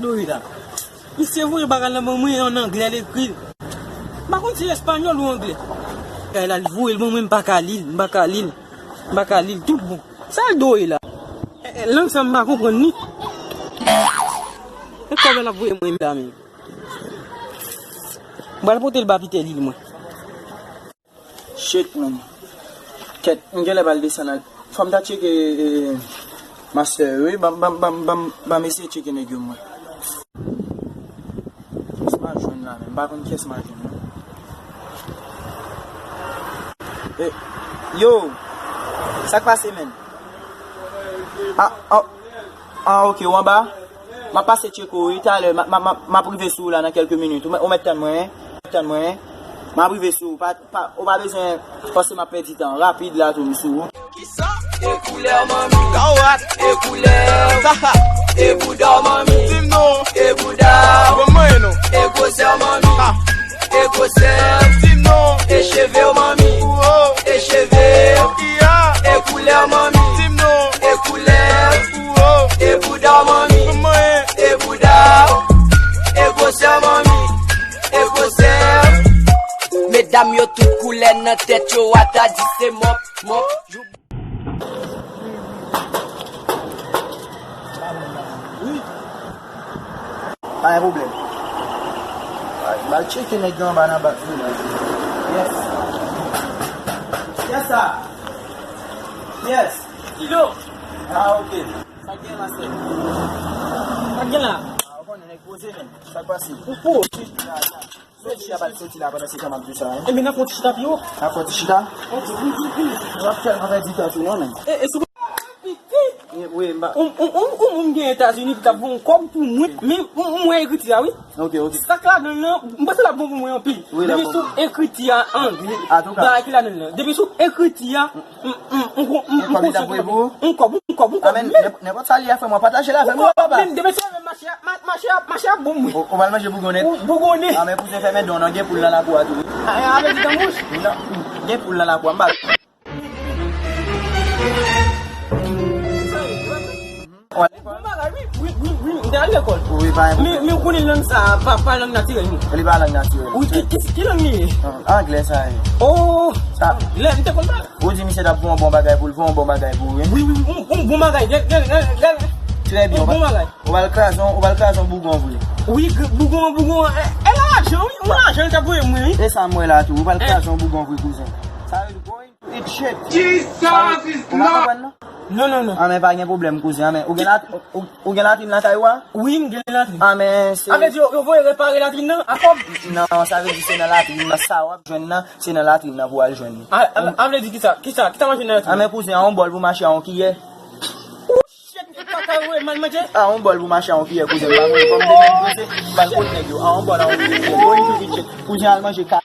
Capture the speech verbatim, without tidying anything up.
Doy la. Misye voye bagay la ban mwen an anglè, l ekri l. M pa konn si espanyòl ou anglè. Bagay la, li voye l ban mwen, m pa ka li l, m pa ka li l, m pa ka li l, tout bon. Sa l doy la? E, e, lang sa m pa konprann li. E kòb la l ap voye mwen, medam. M pral pote l ba Pitè Lil mwen. Shit, man. Kèt, m genlè pral desann ak. Fò m ta tcheke, eh, mastè yo, wi. Ban, ban, ban, ban, ban m eseye tcheke nèg yo, mwen. Kiyès m a jwenn la, men? M pa konn kiyès m a jwenn, non. Eh, yo! Sa k pase, menn? Ah, oh. Ah, ok, ou anba? M ap pase tcheke w, wi, talè. M, m, m, m ap rive sou ou la nan kèlke minit. Ou mèt, ou mèt tann mwen, en? Tann mwen, en? M ap rive sou ou. Pa, pa, ou pa bezwen panse m ap pèdi tan. Rapid la tou, m sou ou. Kisa? E koulè manmi. Gawat. E koulè. E bouda manmi. Di m non. E bouda. Ban mwen non. E gwosè manmi. Ah. E gwosè. Di m non. E cheve w manmi. Ou o. E cheve. Iya. E koulè manmi. Di m non. E koulè. Ou o. E bouda manmi. Ban mwen. E bouda. E gwosè manmi. E gwosè. Medam yo tout koulè nan tèt yo, ata di se mòp, mòp. Wi. Pa gen pwoblèm. M al tcheke nèg yo anba nan bak village. Yes. Yes, sir. Yes. Kilo. Ah, ok. Sa gen la, sè? Sa gen la? Ah, ou konnen nèg poze, men. Sa k pase? Ou poze. Soti la, pa soti la pandan se tan m ap di sa, en. Ebyen, n ap fè yon ti chita pi wo. N ap fè yon ti chita? Ok, wi, wi, wi. N ap fè, n ap fè di tan tou, non, men. E, e, sou piti. Wi, m pa. Yon, yon, yon, yon moun gen Etazini ki t ap voye yon kòb pou mwen. Men, yon, yon mwen ekriti a, wi. Ok, ok. Sa k ladan l lan, m panse l ap bon pou mwen anpil. Wi, l ap bon pou mwen. Depi sou ekriti a angle. Atouka. Bagay ki ladan l lan. Depi sou ekriti a, M, m, m, m, m, m konsyan pou li. Yon kòb, yon kòb, yon kòb, yon kòb. Ah, men, nèp-, nenpòt sa li a fè, mwen pataje l avè m, wi, papa. Menm demen se menm mache a, ma-, mache a, mache a bon mwen. Ou, ou pral manje bougon nèt? Ou, bougon nèt. Ah, men kouzen fèmen don, non, gen poul nan lakou a tou, wi. Ah, avè di dan bouch. Non, gen poul nan lakou a, m pa. Bon bagay, wi, wi, wi, wi, m te al lekòl. Wi, pa gen pwoblèm. Men, men ou konnen lang sa a, pa, pa lang natirèl nou. Li pa lang natirèl. Wi, ki, ki, ki lang li ye? Ah, anglè sa ye. Oh, sa. Lè m te konn pale. Ou di misye t ap fè yon bon bagay pou l, fè yon bon bagay pou ou, wi. Wi, wi, wi, yon, yon bon bagay. Gad, gad, gad, gad. Trè byen, yon bon bagay. Ou pral kraze yon, ou pral kraze yon bougon vre. Wi, g-, bougon, bougon, e, e lajan, wi, yon lajan l t ap voye mwen, wi. E sa m wè la tou, ou pral kraze yon bougon vre, kouzen. Sa vle di, boy. It shit. Jesus is Lord. Ou pa konprann, non? Non, non, non. Ah, men pa gen pwoblèm, kouzen. Ah, men ou gen lat-, ou, ou gen latrin lakay ou a? Wi, m gen latrin. Ah, men se. A vle di, yo, yo voye repare latrin nan, a kòb? Non, sa vle di se nan latrin nan. Sa w ap jwenn nan, se nan latrin nan pou w al jwenn li. A, a, a vle di kisa? Kisa? Kisa m ap jwenn nan latrin nan? Ah, men kouzen, a yon bòl pou mache a yon kiyè. Shit, kaka, wi, mal manje. A yon bòl pou mache a yon kiyè, kouzen. M pa konn kòm de nèg yo se, m pa konn nèg yo. A yon bòl, a yon kiyè. Boy, it shit. Kouzen al manje ka-,